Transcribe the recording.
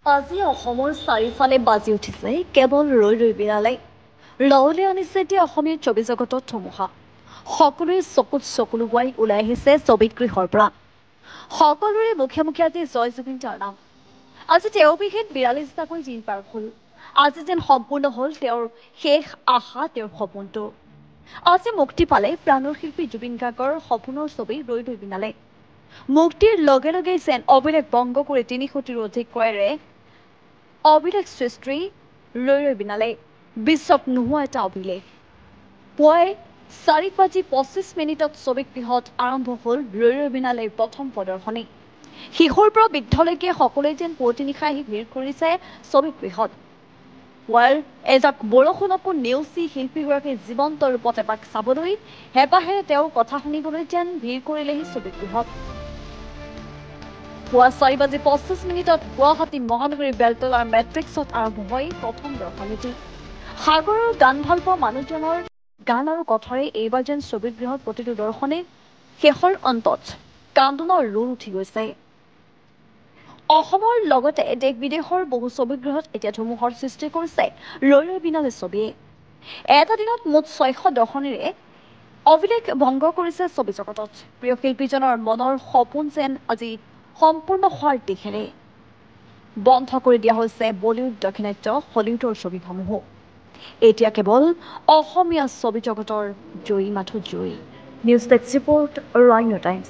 আজি অসমৰ চাৰিওফালে বাজি উঠিছে কেৱল ৰৈ ৰৈ বিনালে। ৰৱলৈ আনিছে এতিয়া অসমীয়া ছবি জগতত ধুমুহা। সকলোৰে চকুত চকুলো বোৱাই ওলাই আহিছে ছবিগৃহৰ পৰা। সকলোৰে মুখে মুখে আজি জয় জুবিন দাৰ নাম। আজি তেওঁবিহীন 42টাকৈ দিন পাৰ হ'ল। আজি যেন সম্পূৰ্ণ হ'ল তেওঁৰ শেষ আশা, তেওঁৰ সপোনটো। আজি মুক্তি পালে প্ৰাণৰ শিল্পী জুবিন গাৰ্গৰ সপোনৰ ছবি ৰৈ ৰৈ বিনালে। মুক্তিৰ লগে লগেই যেন অভিলেখ ভংগ কৰি 3 কোটিৰো অধিক ক্ৰয়েৰে অভিলেখ সৃষ্টি ৰৈ ৰৈ বিনালে। বিশ্বত নোহোৱা এটা অভিলেখ। পুৱাই 4:25 ছবিগৃহত আৰম্ভ হ'ল ৰৈ ৰৈ বিনালেৰ প্ৰথম প্ৰদৰ্শনী। শিশুৰ পৰা বৃদ্ধলৈকে সকলোৱে যেন পুৱতি নিশা আহি ভিৰ কৰিছে ছবিগৃহত। পুৱাৰ এজাক বৰষুণকো নেওচি শিল্পীগৰাকীৰ জীৱন্ত ৰূপত এপাক চাবলৈ হেঁপাহেৰে তেওঁৰ কথা শুনিবলৈ যেন ভিৰ কৰিলেহি ছবিগৃহত। পুৱা 4:25 গুৱাহাটী মহানগৰীৰ বেলতলাৰ মেট্ৰিক্সত আৰম্ভ হয় প্ৰথম দৰ্শনীটি। সাগৰৰ গান ভাল পোৱা মানুহজনৰ গান আৰু কথাৰে এইবাৰ যেন ছবিগৃহত প্ৰতিটো দৰ্শনে শেষৰ অন্তত কান্দোনৰ ৰোল উঠি গৈছে। অসমৰ লগতে দেশ বিদেশৰ বহু ছবিগৃহত এতিয়া ধুমুহাৰ সৃষ্টি কৰিছে ৰৈ ৰৈ বিনালে ছবিয়ে। এটা দিনত মুঠ 600 দৰ্শনীৰে অভিলেখ ভংগ কৰিছে ছবি জগতত। প্ৰিয় শিল্পীজনৰ মনৰ সপোন যেন আজি সম্পূৰ্ণ হোৱাৰ দিশেৰে বন্ধ কৰি দিয়া হৈছে বলিউড, দাক্ষিণাত্য, হলিউডৰ ছবিসমূহো। এতিয়া কেৱল অসমীয়া ছবি জগতৰ জয়ী মাথো জয়ী। News desk report, rhino times.